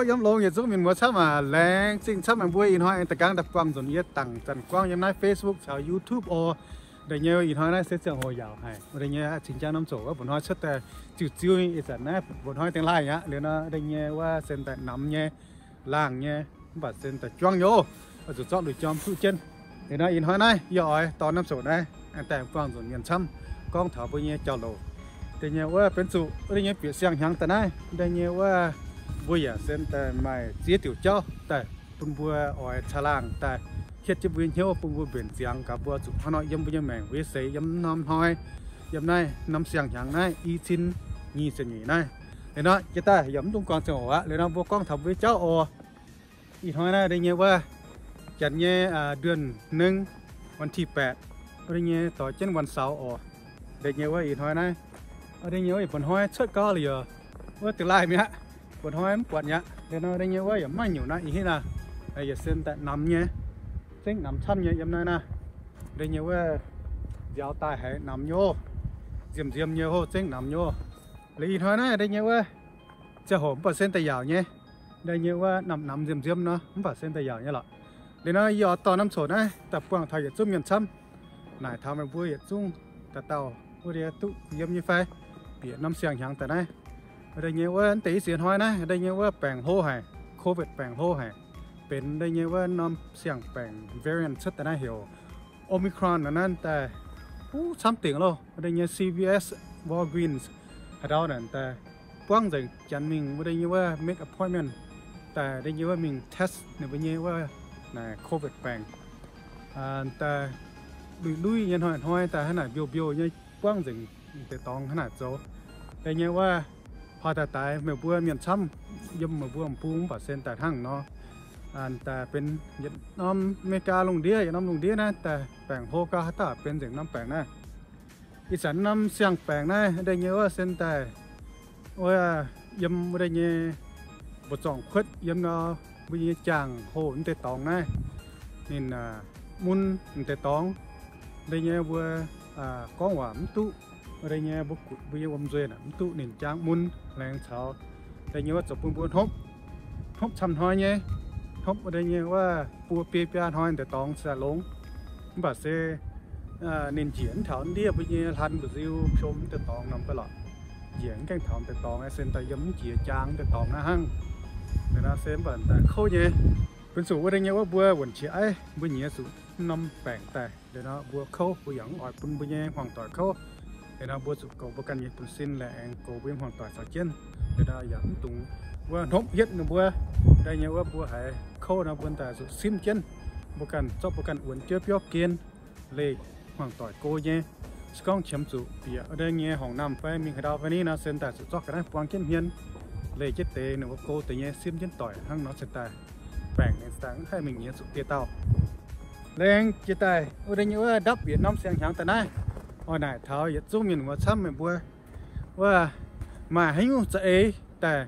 Yiem longx yietc zungv mienh muoz camv aac, laengz zingh camv meih mbuo ih hnoi aengx da'gaang daaih buangh nzunc yie dangc zanc guangv yiem naaiv Facebook caux YouTube oc. Da'nyeic ih hnoi naaiv se ziangh hoc yaauc haic, da'nyeic cingx jang norm zoqc wuov mba'hnoi cuotv daaih ziuh ziuh ih zanc naaiv mba'hnoi dingh laaih aqv. Liuz nor da'nyeic wuov sen daaih namx nyei, laangh nyei, mv baac sen daaih juangv nyei oc. Oix zuqc zorqv lui jorm duqv jienv. Liuz nor ih hnoi naaiv yie oix dorh norm zoqc naaiv aengx daaih buangh nzunc mienh camv gorngv taux mbuo nyei jauv-louc. Da'nyeic wuov benx zuqc wuov deix nyei bieqc siang-hnyangx daaih naaiv, da'nyeic wuov mbuo yaac sen daaih maaih ziex diuc jauv daaih bun mbuo oix caangh laangh daaih hietv jienv mbuo nyei hnyouv, bun mbuo mbenc ziangx gaax mbuo zuqc hnangv nor yiem mbuo nyei maengc, mbuo nyei seix yiem norm hnoi, yiem naaiv norm siang-hnyangx naaiv i cin nyic ziepc nyeic naaiv. Liuz nor jiex daaih yaac mv dungx guangc ziangh hoc aqv. Liuz nor mbuo gorngv taux mbuo nyei jauv oc. Ih hnoi naaiv da'nyeic wuov janx nyei เดือนหนึ่ง วันที่แปด wuov deix nyei doix jienv วันเสาร์ oc. Da'nyeic wuov ih hnoi naaiv, da'nyeic wuov mba'hnoi cuotv gau liuz yaac wuov dingh laaih mi'aqv. Mba'hnoi mv buatc mi'aqv. Liuz nor da'nyeic wuov yaac maiv nyungc naaiv ih hitv naaiv, yaac sen daaih namx nyei, zengv namx camv nyei yiem naaiv naaiv. Da'nyeic wuov nziaaux daaih haiz namx nyei oc, nziem nziem nyei oc, zengv namx nyei oc. Liuz ih hnoi naaiv da'nyeic wuov ziangh hoc mv baac sen daaih yaauc nyei. Da'nyeic wuov namx namx nziem nziem nor mv baac sen daaih yaauc nyei lorqc. Liuz nor yie oix dorh norm coc naaiv daaih buangh taux yietc zungv mienh camv, naaic taux meih mbuo yietc zungv dauh dauh wuov deix duqv yiem nyei fai, bieqc norm siang-hnyangx daaih naaiv. Da'nyeic wuov mv deix i ziex hnoi naaiv da'nyeic wuov baengc hlo haic, COVID baengc hlo haic. Benx da'nyeic wuov norm siang-baengc variant cuotv daaih naaiv heuc Omicron naaiv daaih, huv, camv dingc loh. Da'nyeic nyei C V S, Walgreens haaix dauh naaic daaih buangv nzengc janx mingh wuov da'nyeic wuov make appointment daaih da'nyeic wuov mingh test ninh mbuo nyei wuov naaic COVID baengc. Daaih lui-lui nyei hnoi-hnoi daaih hnangv naaic mbiouh mbiouh nyei buangv nzengc deix dorngx hnangv naaic zoux. Da'nyeic wuov haaix daaih daix meih mbuo mienh camv yiem meih mbuo m'bung mv baac sen daaih hnangv nor. Daaih benx yietc norm America lungh ndiev, yietc norm lungh ndiev naaiv daaih baengc hlo gau haaix dauh benx nzengc norm baengc naaiv. Ih zanc norm siang-baengc naaiv da'nyeic wuov sen daaih wuov yiem wuov deix nyei mbu'zorng kuotv yiem nor mbuo nyei jaang hoh mv deix dorngx naaiv, ninh mun mv deix dorngx. Da'nyeic mbuo gorngv waac mv duqv, wuov deix nyei mbuo gutv mbuo nyei wuom-nzuih naaic mv duqv ninh jangv mun laengz caux da'nyeic wuov zoux bun mbuo hnopv, hnopv camv hnoi nyei, hnopv wuov deix nyei wuov buo biei biaa hnoi deix dorngx se longx. Mv baac se ninh njiec mv taux ndiev mbuo nyei hlan mbu'nziu shom mv deix dorngx norm ga'lorqc. Njiec mv gaengh taux mv deix dorngx se daaih yiem mv jiex jaang mv deix dorngx naaiv hnangv. Liuz nor se mv baac daaih kouv nyei. Benx zuqc wuov deix nyei wuov mbuo wuonc qiex aiv mbuo nyiex zuqc mv norm baengc daaih. Liuz nor mbuo kouv mbuo yaac mv oix bun mbuo nyei hmuangx-doic kouv. Liuz nor mbuo zuqc goux mbuo ganh nyei buonv-sin laengz aengx goux mbuo nyei hmuangx-doic caux jienv. Liuz nor yaac mv dungx wuov hnopv hietv ninh mbuo. Da'nyeic wuov mbuo haiz kouv nor mbuo daaih zuqc simv jienv mbuo ganh, zorqv mbuo ganh wuonx jienv biauv gen leih hmuangx-doic go nyei. Se gorngv qiemx zuqc bieqc wuov deix nyei horngc naamh fai mingh haaix ndau fai ni nor se daaih zuqc zorqv ga'naaiv buang jienv hmien leih jienv deix ninh mbuo go deix nyei, simv jienv doic hnangv nor se daaih baengc ninh daaih mv haih mingh nyiex zuqc dieh dauh. Laengz jiex daaih wuov deix nyei wuov ndapv yietc norm siang-hnyangx daaih naaiv, oix naaic taux yietc zungv mienh muoz camv meih mbuo wuov maaih haaix nyungc za'eix daaih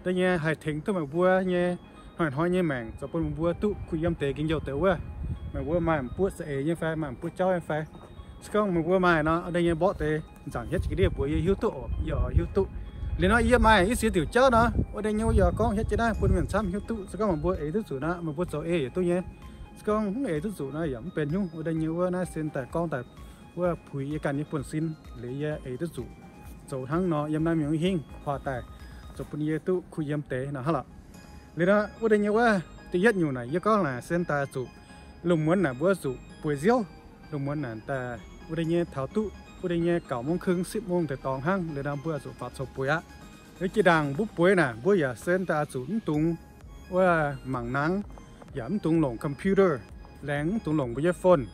deix nyei haih tengx duqv meih mbuo nyei hnoi-hnoi nyei maengc, zoux bun meih mbuo duqv kuh yiem deix gengh youh deix wuov. Meih mbuo maaih m'buoqv za'eix nyei fai, maaih m'buoqv jauv nyei fai? Se gorngv meih mbuo maaih nor, wuov deix nyei mborqv deix nzaangc hietv jiex ga'ndiev mbuox yie hiuv duqv oc, yie oix hiuv duqv. Liuz nor yie maaih i ziex diuc jauv nor, wuov deix nyei yie gorngv hietv jienv naaiv bun mienh camv hiuv duqv. Se gorngv meih mbuo eix duqv zuqc nor, meih mbuo zoux ei yietc duqv nyei. Se gorngv mv eix duqv zuqc nor, yaac mv benx nyungc. Wuov deix nyei wuov naaiv se daaih gorngv daaih wuov puix yie ganh nyei buonv-sin liuz yie eix duqv zuqc zoux hnangv nor yiem naaiv mienh hingv huaax daaih zoux bun yie duqv kuh yiem deix nor hnangv lorqc. Liuz nor wuov deix nyei wuov da'yietv nyungc naaic yie gorngv naaic se daaih zuqc lungh muonz naaic mbuo zuqc bueix nziouv. Lungh muonz naaic daaih wuov deix nyei taux duqv wuov deix nyei gauh mungv kưng สิบ mungv deix dorngx hnangv. Liuz nor mbuo zuqc faaux coux bueix aqv. Liuz jiex ndaangc mbuo bueix naaic mbuo yaac se daaih zuqc mv dungx wuov mangc nangv, yaac mv dungx longc computer, laengz mv dungx longc mbuo nyei phone.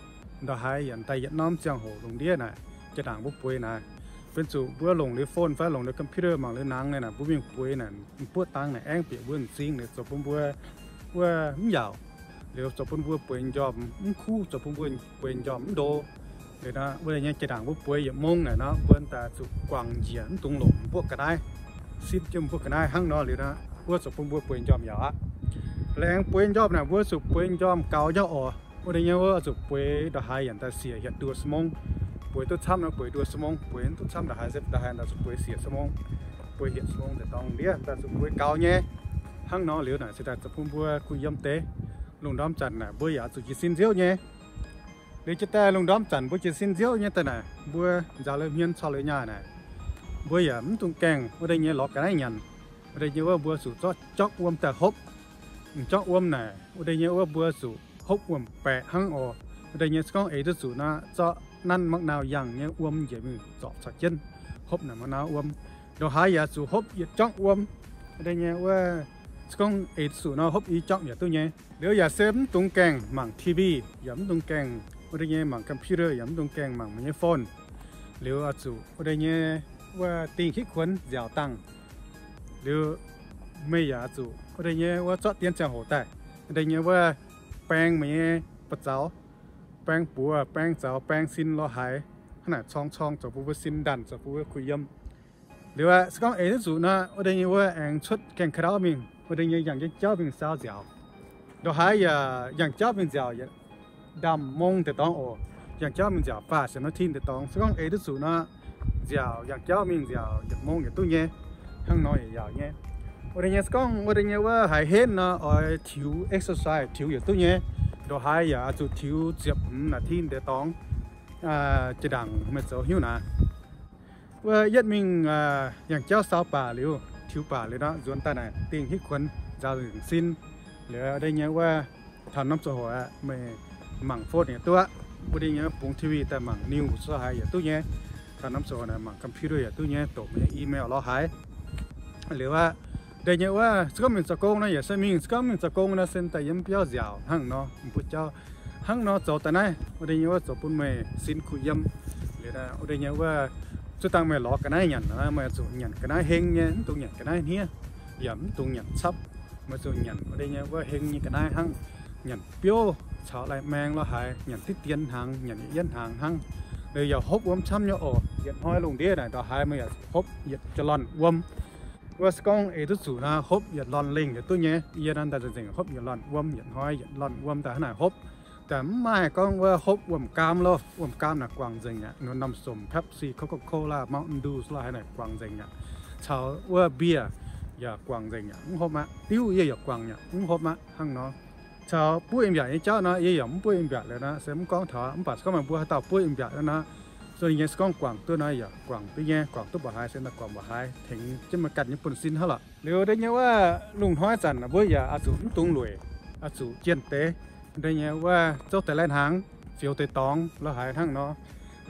Ndongc haaix yaac daaih yietc norm ziangh hoc lungh ndiev naaic, jiex ndaangc mbuo bueix naaic, benx zuqc mbuo longc liuz phone fai longc liuz computer mangc liuz nangv naaic, mbuo mingh bueix naaic, m'buoqv dangx naaic aengx bieqc mbuo m'zing liuz zoux bun mbuo wuov mv yaauc, liuz zoux bun mbuo bueix m'njormh mv kuv, zoux bun mbuo bueix m'njormh mv ndo. Liuz nor wuov deix nyei jiex ndaangc mbuo bueix yietc mungv naaic nor mbuo daaih zuqc guangc njiec mv dungx longc m'buoqv ga'naaiv, simv jienv m'buoqv ga'naaiv hnangv nor liuz nor, wuov zoux bun mbuo bueix m'njormh yaauc aqv. Laengz bueix m'njormh naaic mbuo zuqc bueix m'njormh gaux nyei oc. Wuov deix nyei wuov zuqc bueix ndongc haaix yaac daaih siec hietc nduoh ชั่วโมง. Bueix duqv camv nor bueix nduoh ชั่วโมง, bueix duqv camv ndongc haaix se ndongc haaix daaih zuqc bueix siec ชั่วโมง. Bueix hietc ชั่วโมง daaih dorngx ndiev daaih zuqc bueix gaux nyei. Hnangv nor liuz naaic se daaih zoux bun mbuo kuh yiem deix. Lungh ndorm zanc naaic mbuo yaac zuqc jiez sin nziouv nyei. Liuz jiex daaih lungh ndorm zanc mbuo jiez sin nziouv nyei daaih naaic, mbuo nzaaux la'hmien corc la'nyaah naaic, mbuo yaac mv dungx gaengh wuov deix nyei lorz ga'naaiv nyanc. Wuov deix nyei wuov mbuo zuqc zorqv jorngv wuom daaih hopv. M'jorngv wuom naaic wuov deix nyei wuov mbuo zuqc hopv wuom-baeqc hnangv oc. Wuov deix nyei se gorngv eix duqv zuqc nor, zorqv nanv mangc nauz yangh nyei wuom njiec mingh zorpc caux jienv hopv naaic mangc nauz wuom. Ndongc haaix yaac zuqc hopv yietc jorngv wuom. Wuov deix nyei wuov se gorngv eix duqv zuqc nor, hopv i jorngv yaac duqv nyei. Liuz yaac se mv dungx gaengh mangc T V, yaac mv dungx gaengh wuov deix nyei mangc computer, yaac mv dungx gaengh mangc meih nyei phone. Liuz oix zuqc wuov deix nyei wuov dingh hitv kuonx nziaauc dangh. Liuz meih yaac zuqc wuov deix nyei wuov zorqv dien ziangh hoc daaih, wuov deix nyei wuov baeng meih nyei ba'zaux, baeng buoz, baeng zaux, baeng sin lorz haaix, hnangv naaic corng corng zoux bun mbuo sin ndanc, zoux bun mbuo kuh yiem. Liuz aeqv, se gorngv eix duqv zuqc nor, wuov deix nyei wuov aengx cuotv gaengh ka'ndauv mingh, wuov deix nyei yangh jienv jauv mingh saau nziaauc. Ndongc haaix yaac yangh jauv mingh nziaauc yietc ndaamv-mong deix dorngx oc. Yangh jauv mingh nziaauc faah sienx wuov tin deix dorngx. Se gorngv eix duqv zuqc nor, nziaauc yangh jauv mingh nziaauc yietc mong yietc duqv nyei. Hnangv nor yaac yaauc nyei. Wuov deix nyei se gorngv wuov deix nyei wuov haiz henv nor, oix tiux exercise tiux yietc duqv nyei. Ndongc haaix yaac zuqc tiux ziepc hmz naaic tin deix dorngx, jiex ndaangc meih zoux hnyouv naaic. Wuov yietv mingh yangh jauv saau baac liuz, tiux baac liuz nor, nzuonx daaih naaic dingh hitv kuonx nzaaux nzengc sin. Liuz wuov deix nyei wuov taux norm ziangh hoc aeqv, meih mangc phone yaac duqv aqv. Wuov deix nyei bungx T V daaih mangc news lorz haaix yaac duqv nyei. Taux norm ziangh hoc naaic mangc computer yaac duqv nyei, doqc meih nyei email lorz haaix. Liuz aqv, deix nyei wuov se gorngv mingh zoux gong nor yaac se mingh, se gorngv mingh zoux gong nor se daaih yiem biauv nziaauc hnangv nor, mbuo jauv hnangv nor zoux daaih naaiv, wuov deix nyei wuov zoux bun meih sin kuh yiem. Liuz wuov deix nyei wuov zuov dangh meih lorz ga'naaiv nyanc nor, meih zuqc nyanc ga'naaiv heng nyei, mv dungx nyanc ga'naaiv hniev, yaac mv dungx nyanc capv. Meih zuqc nyanc wuov deix nyei wuov heng nyei ga'naaiv hnangv, nyanc biouv caux lai-maeng lorz haaix, nyanc diqv dien hnaangx, nyanc yietc yienv hnaangx hnangv. Liuz yaac hopv wuom camv nyei oc. Yietc hnoi lungh ndiev naaic ndongc haaix meih yaac hopv yietc ja'lorn wuom. Wuov se gorngv eix duqv zuqc nor, hopv yietc lorn lengh yaac duqv nyei. Yie nor daaih nzengc hopv yietc lorn wuom, yietc hnoi yietc lorn wuom daaih hnangv naaic hopv. Daaih mv maaih gorngv wuov hopv wuom-gaam loh. Wuom-gaam naaic guangc nzengc aqv. Norm norm-somc Pepsi, Coca-Cola, Mountain Dew lorz haaix naaic guangc nzengc aqv. Caux wuov beer yaac guangc nzengc aqv, mv hopv aqv. Diuv yie yaac guangc aqv, mv hopv aqv hnangv nor. Caux buov im mbiaatc nyei jauv nor, yie yaac mv buov im mbiaatc liuz nor se mv gorngv taux. Mv baac se gorngv meih mbuo haaix dauh buov im mbiaatc nor, zon nyei se gorngv guangc duqv nor yaac guangc duqv nyei, guangc duqv mba'haaix se daaih guangc mba'haaix, tengx jienv meih ganh nyei buonv-sin hnangv lorqc. Liuz wuov deix nyei wuov lungh hnoi zanc mbuo yaac oix zuqc mv dungx lueic, oix zuqc jienh deix. Wuov deix nyei wuov zouv deix lai-hnaangx, fioux deix dorngx lorz haaix hnangv nor.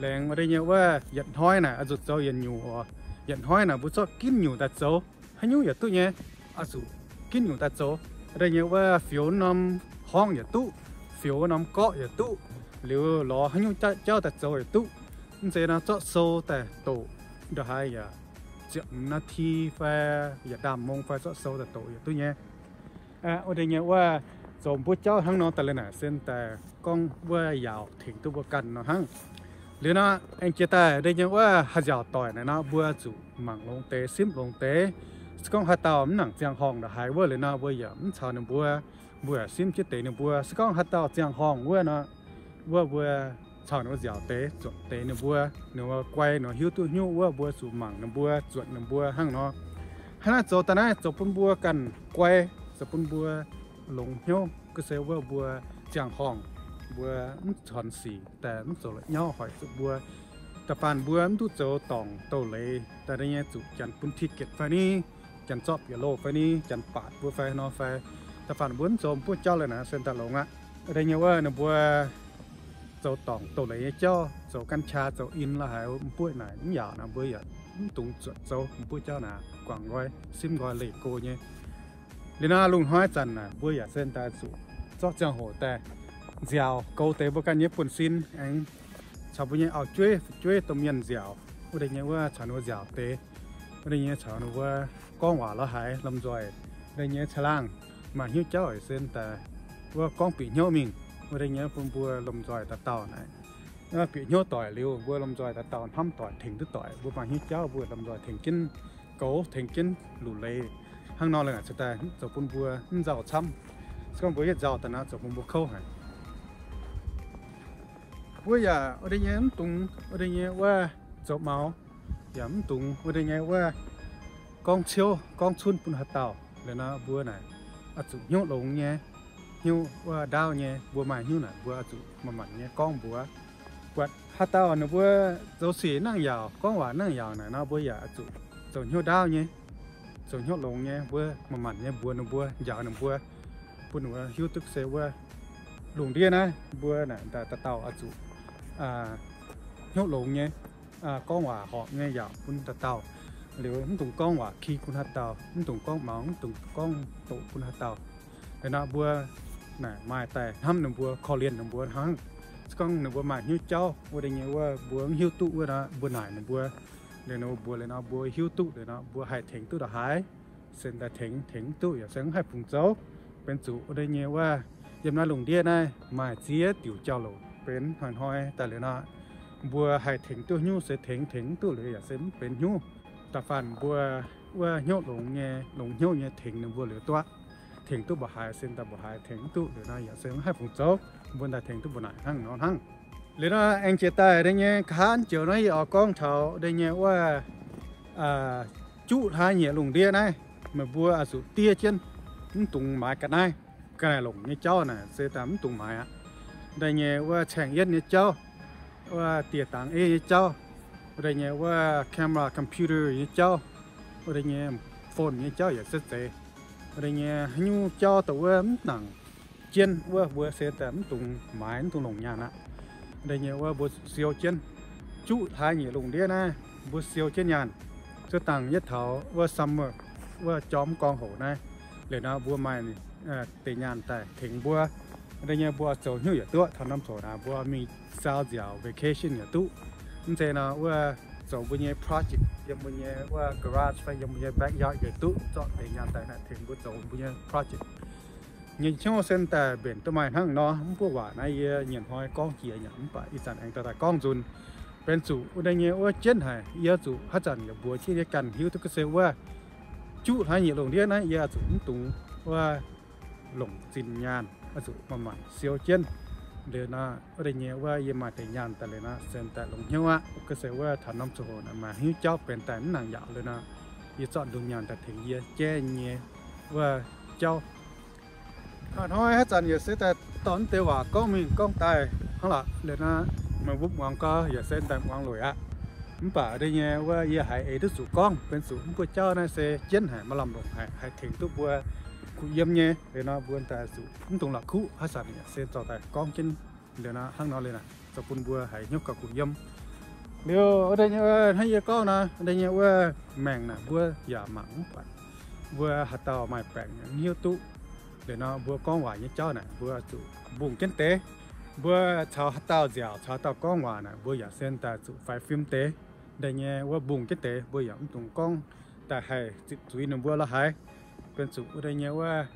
Laengz wuov deix nyei wuov yietc hnoi naaic oix zuqc zoux yietc nyungc oc. Yietc hnoi naaic mbuo zorqv ginv nyungc daaih zoux, haaix nyungc yaac duqv nyei. Oix zuqc ginv nyungc daaih zoux. Wuov deix nyei wuov fioux norm horngv yaac duqv, fioux norm gorqv yaac duqv, liuz lorz haaix nyungc jauv daaih zoux yaac duqv. Mv zeiz nor zorqv sou daaih doqc, ndongc haaix yaac ziepc hmz นาที fai yietc ndaamv-mong fai zorqv sou daaih doqc yaac duqv nyei. Wuov deix nyei wuov zoux mbuo jauv hnangv nor daaih liuz naaic se daaih gorngv wuov yaauc tengx duqv mbuo ganh nor hnangv. Liuz nor aengx jiex daaih wuov deix nyei wuov haih nziaauc doic naaic nor, mbuo zuqc mangc longx deix, simv longx deix. Se gorngv haaix dauh mv nangc ziangh horngh ndongc haaix wuov liuz nor, mbuo yaac mv caux ninh mbuo, mbuo yaac simv jienv deix ninh mbuo. Se gorngv haaix dauh ziangh horngh wuov nor, wuov mbuo caux ninh mbuo nziaauc deix, zuotc deix ninh mbuo, ninh mbuo guai, ninh mbuo hiuv duqv hnyouv wuov, mbuo zuqc mangc ninh mbuo, zuotc ninh mbuo hnangv nor. Hnangv naaiv zoux daaih naaiv zoux bun mbuo ganh guai, zoux bun mbuo longx hnyouv. Ga'sie wuov mbuo ziangh horngh, mbuo mv corn sic daaih mv zoux la'nyauv hoic zuqc mbuo. Da'faanh mbuo mv duqv zoux dorngc douz-leiz daaih nyei zuqc janx bun ticket fai ni, janx zorqv bieqc loh fai ni, janx baatc mbuo fai nor fai. Da'faanh mbuo mv zoux mbuo jauv leiz naaic se daaih longx aqv. Deix nyei wuov ninh mbuo zoux dorngc douz-leiz nyei jauv, zoux กัญชา, zoux in lorz haaix mbuo naaic mv yaauc naaic mbuo yaac mv dungx zuotc zoux mbuo jauv naaic, guangc nqoi, simv nqoi leih go nyei. Liuz nor lungh hnoi zanc naaic mbuo yaac se daaih zuqc zorqv ziangh hoc daaih nziaauc goux deix mbuo ganh nyei buonv-sin aengx caux mbuo nyei auv-jueiv, fu'jueiv, domh mienh nziaauc. Wuov deix nyei wuov caux ninh mbuo nziaauc deix. Wuov deix nyei caux ninh mbuo gorngv waac lorz haaix lomh nzoih. Wuov deix nyei caangh laangh maaih hnyouv jauv se daaih wuov gorngv bieqc hnyouv mingh. Wuov deix nyei bun mbuo lomh nzoih dauh dauh naaic bieqc hnyouv doic liuz, mbuo lomh nzoih dauh dauh hnamv doic, tengx duqv doic, mbuo maaih hnyouv jauv mbuo lomh nzoih tengx jienv goux, tengx jienv luc leiz. Hnangv nor leiz naaic se daaih zoux bun mbuo mv nzauh camv. Se gorngv mbuo yietv nzauh daaih nor zoux bun mbuo kouv haic. Mbuo yaac wuov deix nyei mv dungx wuov deix nyei wuov zoux maux, yaac mv dungx wuov deix nyei wuov gorngv ciouv gorngv cunv bun haaix dauh. Liuz nor mbuo naaic oix zuqc hnyouv longx nyei, hnyouv wuov ndaauv nyei. Mbuo maaih hnyouv naaic mbuo oix zuqc manc-manc nyei gorngv mbuox. Buatc haaix dauh ninh mbuo zoux sic nangv yaauc, gorngv waac nangv yaauc naaic nor mbuo yaac oix zuqc zoux hnyouv ndaauv nyei, zoux hnyouv longx nyei, mbuo manc-manc nyei mbuox ninh mbuo, njaaux ninh mbuo, bun ninh mbuo hiuv duqv se wuov lungh ndiev naaiv mbuo naaic dauh dauh oix zuqc hnyouv longx nyei, gorngv waac horpc nyei yaac bun dauh dauh. Liuz mv dungx gorngv waac ki bun haaix dauh, mv dungx gorngv maux, mv dungx gorngv doqc bun haaix dauh. Liuz nor mbuo naaic maaih daaih hnamv ninh mbuo, korv-lienh ninh mbuo hnangv. Se gorngv ninh mbuo maaih hnyouv jauv wuov deix nyei wuov mbuo mv hiuv duqv wuov nor mbuo naaic ninh mbuo. Liuz ninh mbuo mbuox liuz nor mbuo hiuv duqv liuz nor mbuo haih tengx duqv ndongc haaix se daaih tengx, tengx mv duqv yaac se mv haih fungc zoux. Benx zuqc wuov deix nyei wuov yiem naaiv lungh ndiev naaiv maaih ziex diuc jauv-louc benx hnoi-hnoi daaih liuz nor, mbuo haih tengx duqv hnyouv se tengx, tengx mv duqv liuz yaac se mv benx hnyouv. Da'faanh mbuo wuov hnyouv longx nyei, longx hnyouv nyei tengx ninh mbuo liuz duqv, tengx duqv mbuoqc haaix se daaih mbuoqc haaix, tengx mv duqv liuz nor yaac se mv haih fungc zoux. Mbuo daaih tengx duqv mbuo naaic hnangv nor hnangv. Liuz nor aengx jiex daaih deix nyei nqa'haav joux naaiv yie oix gorngv taux deix nyei wuov juqv hlaax nyieqc lungh ndiev naaiv, meih mbuo oix zuqc diev jienv, mv dungx maaiz ga'naaiv. Ga'naaiv longc nyei jauv naaic se daaih mv dungx maaiz aqv. Deix nyei wuov caeng yietv nyei jauv, wuov dieh dangx ei nyei jauv, wuov deix nyei wuov camera, computer nyei jauv, wuov deix nyei phone nyei jauv yaac se zeiz. Wuov deix nyei haaix nyungc jauv dongh wuov mv nangc jienv wuov mbuo se daaih mv dungx maaiz, mv dungx longc nyaanh aqv. Wuov deix nyei wuov mbuo siou jienv. Juqv hlaax nyieqc lungh ndiev naaiv mbuo siou jienv nyaanh, zuov dangh yietv taux wuov summer, wuov jorm gorngv hoc naaiv, liuz nor mbuo maaih deix nyaanh daaih tengx mbuo. Wuov deix nyei mbuo zoux hnyouv yaac duqv, taux norm coc naaic mbuo mingh saau nziaauc vacation yaac duqv. Mv zeiz nor wuov zoux mbuo nyei project yiem mbuo nyei wuov garage fai yiem mbuo nyei backyard yaac duqv, zorqv deix nyaanh daaih naaic tengx mbuo zoux mbuo nyei project. Nyei hnyouv se daaih mbenc duqv maaih hnangv nor, mv buoqv waac naaiv yie nyienc hnoi gorngv jiex nyei, mv baac ih zanc aengx daaih daaih gorngv nzunc. Benx zuqc wuov deix nyei wuov jienv haic, yie zuqc haaix zanc yaac mbuox jienv yie ganh hiuv duqv ga'sie wuov, juqv hlaax nyieqc lungh ndiev naaiv yie zuqc mv dungx wuov longc zinh nyaanh, oix zuqc manc-manc siou jienv. Liuz nor wuov deix nyei wuov yie maaih deix nyaanh daaih liuz nor se daaih longx hnyouv aqv. Ga'sie wuov taux norm ziangh hoc naaic maaih haaix nyungc jauv benx daaih mv nangc yaac liuz nor, yie zorqv ndunh nyaanh daaih tengx yie jaiv nyei wuov jauv. Hnoi-hnoi haaix zanc yaac se daaih dorh deix waac gorngv mingh gorngv daaih hnangv lorqc. Liuz nor meih mbuo muangx gau yaac se daaih muangx lueic aqv. Mv baac deix nyei wuov yie haiz eix duqv zuqc gorngv, benx zuqc mv buo jauv naaiv se jienv haic, maaih lamh longc haic, haih tengx duqv mbuo kuh yiem nyei. Liuz nor mbuo daaih zuqc mv dungx la'kuqv, haaix zanc yaac se zorqv daaih gorngv jienv. Liuz nor hnangv nor liuz naaic zoux bun mbuo haiz hnyouv gauh kuh yiem. Liuz wuov deix nyei hnangv yie gorngv nor, wuov deix nyei wuov maengc naaic mbuo yaac mangc mv buatc. Mbuo haaix dauh maaih baengc yaac mv hiuv duqv. Liuz nor mbuo gorngv waac nyei jauv naaic mbuo zuqc mbungh jienv deix. Mbuo caux haaix dauh nziaauc, caux haaix dauh gorngv waac naaic mbuo yaac se daaih zuqc faix fim deix. Wuov deix nyei wuov mbungh jienv deix mbuo yaac mv dungx gorngv daaih haih zipc zuiz ninh mbuo la'haaix. Benx zuqc wuov deix nyei wuov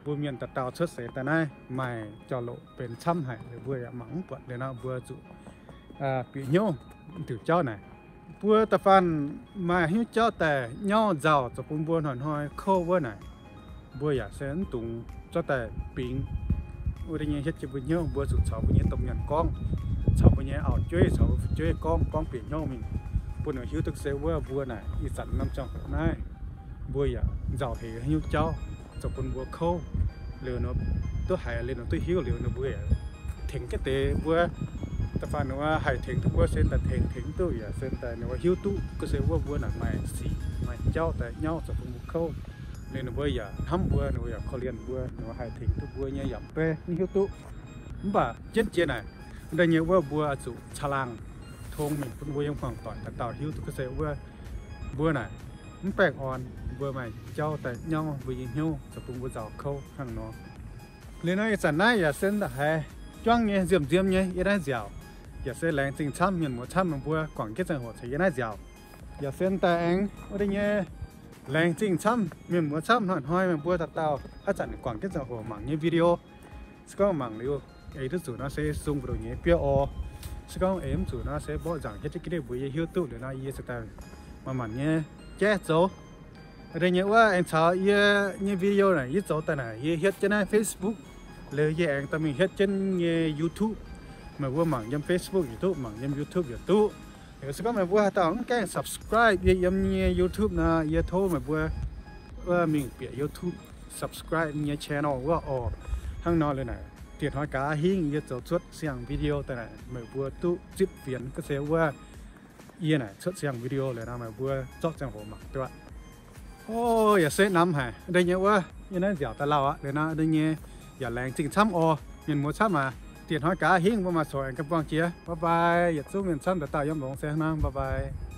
mbuo mienh dauh dauh cuotv seix daaih naaiv maaih jauv-louc benx camv haic, liuz mbuo yaac mangc mv buatc. Liuz nor mbuo zuqc bieqc hnyouv diuc jauv naaic. Mbuo da'faanh maaih haaix nyungc jauv daaih nyauv nzauh zoux bun mbuo hnoi-hnoi kouv wuov naaic, mbuo yaac se mv dungx zorqv daaih bingx. Wuov deix nyei hietv jienv mbuo hnyouv, mbuo zuqc caux mbuo nyei domh mienh gorngv, caux mbuo nyei auv-jueiv, caux mbuo fu'jueiv gorngv, gorngv bieqc hnyouv mingh, bun ninh hiuv duqv se wuov mbuo naaic ih zanc norm ziangh hoc naaiv mbuo yaac nzauh heix haaix nyungc jauv zoux bun mbuo kouv. Liuz nor duqv haiz, liuz nor duqv hiuv, liuz nor mbuo yaac tengx jienv deix mbuo. Da'faanh ninh mbuo haih tengx duqv mbuo se daaih tengx, tengx duqv yaac se daaih ninh mbuo hiuv duqv ga'sie wuov mbuo naaic maaih sic maaih jauv daaih nyauv zoux bun mbuo kouv. Liuz ninh mbuo yaac hnamv mbuo, ninh mbuo yaac korv-lienh mbuo, ninh mbuo haih tengx duqv mbuo nyei yaac mv bei, mv hiuv duqv. Mv baac jienv jiex naaic, wuov deix nyei wuov mbuo zuqc caangh laangh tong mingh bun mbuo yiem hmuangx doic dauh dauh hiuv duqv ga'sie wuov mbuo naaic mv baengh orn, mbuo maaih jauv daaih nyauv mbuo nyei hnyouv zoux bun mbuo nzauh kouv hnangv nor. Liuz nor ih zanc naaiv yaac se daaih haiz juangv nyei nziemh-nziemh nyei yie naaiv nziaauc, yaac se laengz zingh camv mienh muoz camv meih mbuo guangc jienv ziangh hoc caux yie naaiv nziaauc. Yaac se daaih aengx wuov deix nyei laengz zingh camv mienh muoz camv hnoi-hnoi meih mbuo dauh dauh haaix zanc guangc jienv ziangh hoc mangc nyei video. Se gorngv mangc liuz eix duqv zuqc nor se sung buoz-ndoqv nyei biauv oc. Se gorngv eix mv zuqc nor se mborqv nzaangc hietv jienv ga'ndiev mbuox yie hiuv duqv, liuz nor yie se daaih manc-manc nyei jaiv zoux. Wuov deix nyei wuov aengx caux yie nyei video naaic yie zoux daaih naaic yie hietv jienv naaiv Facebook, liuz yie aengx dorh mingh hietv jienv nyei YouTube. Meih mbuo mangc yiem Facebook yaac duqv, mangc yiem YouTube yaac duqv. Liuz se gorngv meih mbuo haaix dauh mv gaengh subscribe yie yiem nyei YouTube nor, yie tov meih mbuo wuov mingh bieqc YouTube subscribe nyei channel wuov oc. Hnangv nor liuz naaic, dieh hnoi gaax hingv yie zoux cuotv siang video daaih naaic, meih mbuo duqv zipv fienx ga'sie wuov yie naaic cuotv siang video liuz nor, meih mbuo zorqv ziangh hoc mangc duqv aqv. O, yaac se namx haic, deix nyei wuov yie naaiv nziaauc daaih lauh aqv. Liuz nor deix nyei yaac laengz zingh camv oc. Mienh muoz camv aac, dieh hnoi gaax hingv mbuo maaih coc aengx ganh buangh jiex. Bye bye. Yietc zungv mienh camv dauh dauh yiem longx se hnangv. Bye bye.